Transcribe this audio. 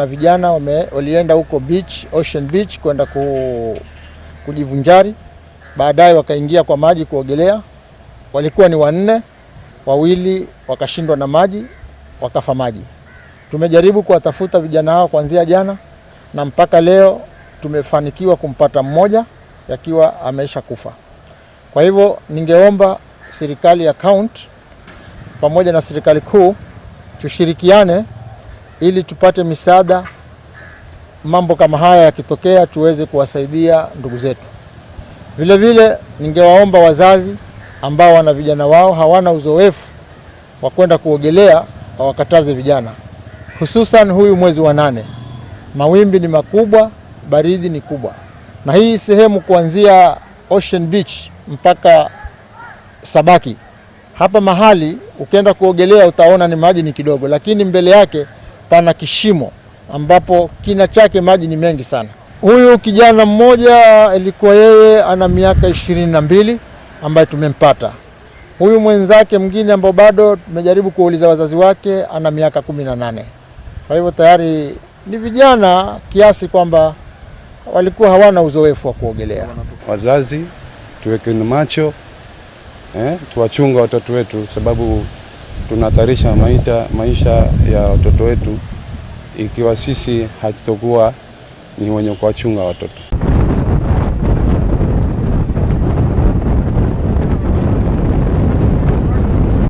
kuna vijana walienda huko beach, Ocean Beach kwenda kujivinjari, baadaye wakaingia kwa maji kuogelea. Walikuwa ni wanne, wawili wakashindwa na maji wakafa maji. Tumejaribu kuwatafuta vijana hao kuanzia jana na mpaka leo tumefanikiwa kumpata mmoja akiwa amesha kufa. Kwa hivyo ningeomba serikali ya county pamoja na serikali kuu tushirikiane ili tupate misaada, mambo kama haya yakitokea tuweze kuwasaidia ndugu zetu. Vile vile ningewaomba wazazi ambao wana vijana wao hawana uzoefu wa kwenda kuogelea wawakataze vijana, hususan huyu mwezi wa 8. Mawimbi ni makubwa, baridi ni kubwa, na hii sehemu kuanzia Ocean Beach mpaka Sabaki hapa mahali ukienda kuogelea utaona ni maji ni kidogo, lakini mbele yake pana kishimo ambapo kina chake maji ni mengi sana. Huyu kijana mmoja ilikuwa yeye ana miaka 22 ambaye tumempata. Huyu mwenzake mwingine ambao bado tumejaribu kuuliza wazazi wake ana miaka 18. Kwa hivyo tayari ni vijana kiasi kwamba walikuwa hawana uzoefu wa kuogelea. Wazazi tuwekeni macho, tuwachunga watoto wetu, sababu tunahatarisha maisha ya watoto wetu ikiwa sisi hatutokuwa ni wenye kuwachunga watoto.